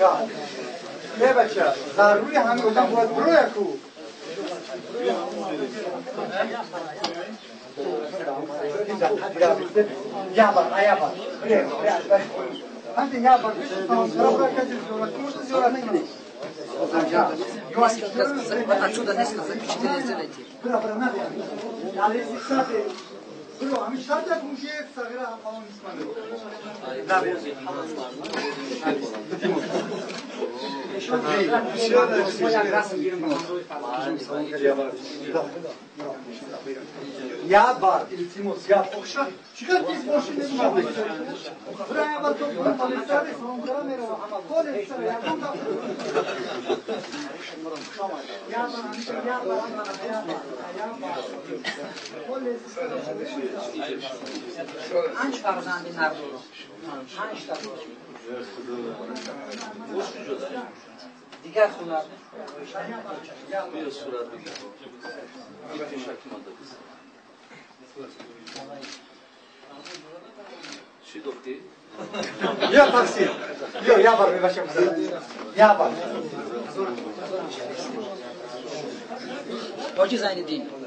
Не бача, зарури ҳамин одам бояд бироя ку. Я бар, ая бар. Ҳамин я бар. Зиёрат кунед. Отсюда несколько запечатление сделайте. Я бар, илтимос, я охша. Чиқар тез мошин намешавад. Бира я бар то полисари салом мерава ҳама коле сара ягон та. Я бар, я бар, я бар, я бар. Коле 5 фарзанди нар дорам. 5 та дорам. Дигар хона. Сурат бигир. Чӣ дохтӣ? Ё такси. Ё я бар мебашам. Я бар. Ҳоҷи Зайниддин.